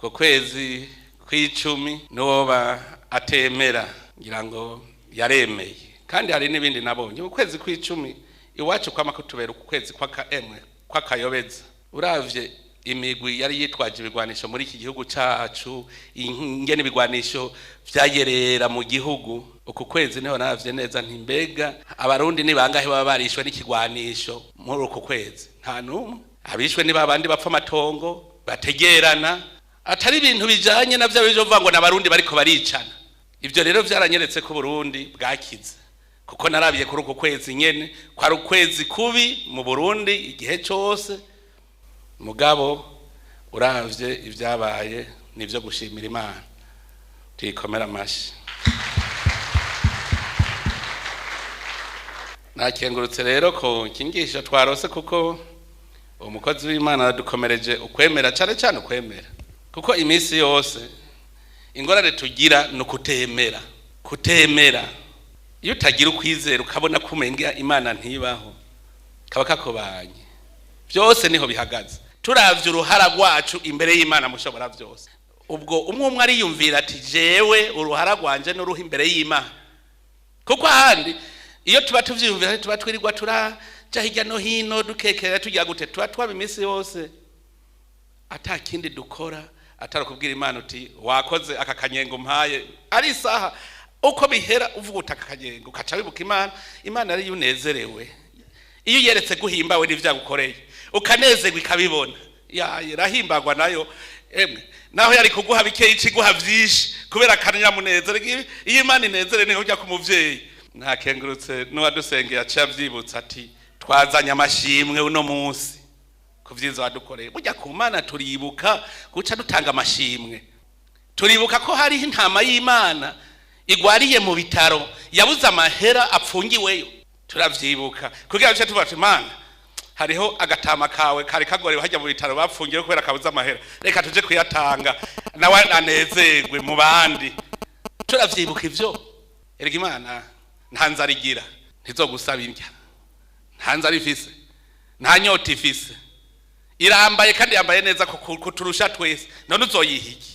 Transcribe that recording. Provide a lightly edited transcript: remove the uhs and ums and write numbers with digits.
Uko kwezi kw'icumi n'uwoba atemera ngira ngo yaremeye. Kandi hari n'ibindi nabonye. Ukwezi kw'icumi iwacu kwama kutubera ukwezi kw'akaemwe kw'akayobeza. Uravye imigwi yari yitwaje ibigwanisho muri iki gihugu cacu, ingene ibigwanisho vyayerera mu gihugu, uku kwezi niho naravye neza nti mbega abarundi ni bangahe baba barishwe n'ikigwanisho muri uku kwezi? Nta n'umwe. Abishwe ni babandi bapfa amatongo, bategerana, atari ibintu bijanye na vya bijovuga ngo n'abarundi bariko baricana. Ivyo rero vyaranyeretse ko Burundi bwakize, kuko narabiye kuri uku kwezi nyene kwari ukwezi kubi mu Burundi igihe cose. Mugabo uravye ivyabaye nivyo gushimira Imana, tuyikomera amashi. Nakengurutse rero ko kingisho twarose, kuko umukozi w'Imana aradukomereje ukwemera, cane cane ukwemera, kuko iminsi yose ingorane tugira ni ukutemera. Kutemera, iyo utagira ukwizera ukabona ko umenga Imana ntibaho, kaba kakobanye. Byose niho bihagaze. Turavye uruhara rwacu imbere y'Imana mushobora byose. Ubwo umwe umwe ariyumvira ati jewe uruhara rwanje n'uruha imbere y'Imana, kuko ahandi iyo tuba tuvyiyumvira tuba twirirwa turaja hirya no hino dukekera tugira gute, tuba twaba iminsi yose ata kindi dukora atari kubwira Imana uti wakoze aka kanyengo mpaye. Ari isaha uko bihera uvuga uti aka kanyengo, ukaca wibuka Imana. Imana ariyo unezerewe iyo uyeretse guhimbawe n'ivyagukoreye, ukanezerwa ikabibona, irahimbagwa nayo. Emwe naho yari kuguha bikeyi iciguha vyinshi kubera akanyamunezero. Iyo Imana inezere niho ujya ku muvyeyi. Ntakengurutse n'uwadusengeye aciye avyibutsa ati twazanye amashimwe uno munsi ku vyiza wadukoreye. Burya ku Mana turibuka guca dutanga amashimwe. Turibuka ko hariho intama y'Imana igwariye mu bitaro yabuze amahera apfungiweyo, turavyibuka kugira ngo tuvuga ati Mana, hariho agatama kawe kari kagorewe hajya mu bitaro bapfungiwe kubera kabuze amahera, reka tuje kuyatanga nawe anezerwe mu bandi. Turavyibuka ivyo. Erega Imana nta nzara igira, ntizogusaba indya, nta nzara ifise, nta nyota ifise, irambaye kandi yambaye neza kuturusha twese. None uzoyiha iki?